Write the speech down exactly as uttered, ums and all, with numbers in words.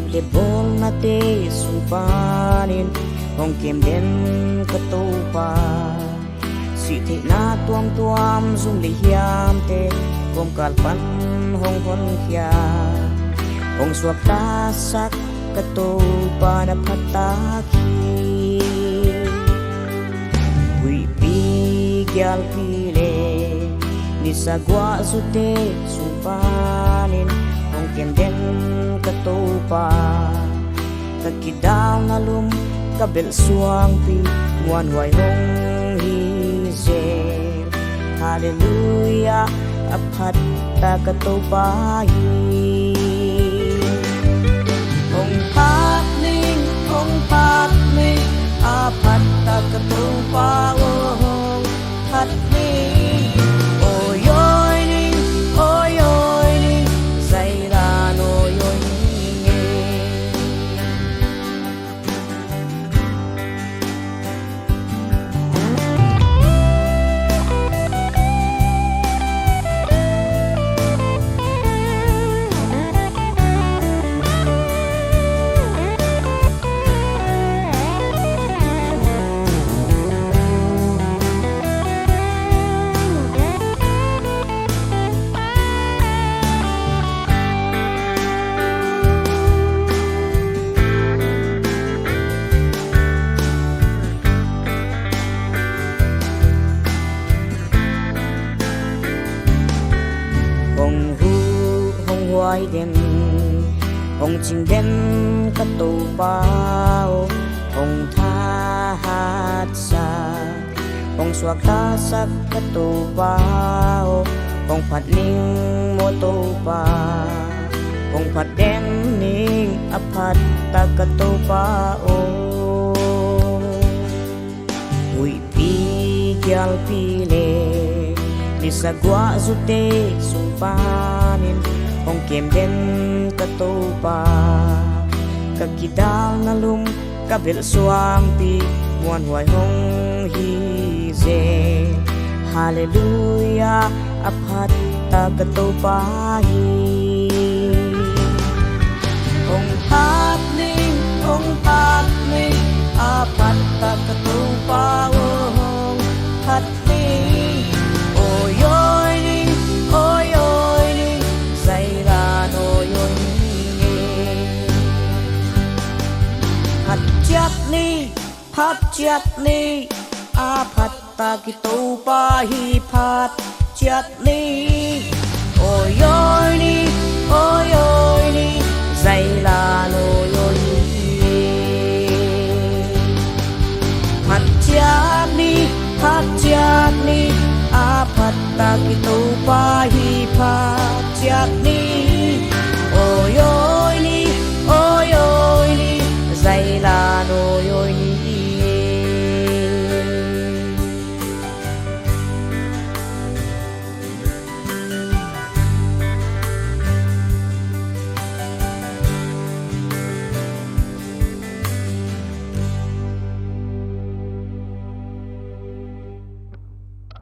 le bawlnate sung panin hong kem den ka Topa. Sih theihna tuamtuam zum le hiamte kawmkal pan hong honkhia, hong suaktasak ka Topa na phattak hi. Huihpi gialpi le nisa guah zute sung panin hong kem den ka Topa. Ka kidalna lum ka belh suangpi muanhuai hong hi zel. Halleluiah, a phattak ka Topa hi. Hong phat ning, hong phat ning, a phattak ka Topa aw, hong phat ning. Oi oi ning, oi oi ning, zai dan oi oi ning e. Hong huh, hong huai den, hong cing den ka Topa aw, hong thahatsak, hong suaktasak ka Topa aw, hong phat ning maw Topa, hong phat den ning, a phattak ka Topa aw. Huihpi gialpi le nisa guah zute sung panin hong kem den ka Topa. Ka kidalna lum ka belh suangpi muanhuai hong hi zel. Halleluiah, a phattak ka Topa hi. Hong phat ning, hong phat ning, a phattak ka Topa aw, hong phat ning. Oi oi ning, oi oi ning, zai dan oi oi ning e. Phat ciat ni, phat ciat ni, a phattak i Topa hi, phat ciat ni. Oi oi ni, oi oi ni, zai dan oi oi ni. Phat ciat ni, phat ciat ni, a phattak i Topa hi, phat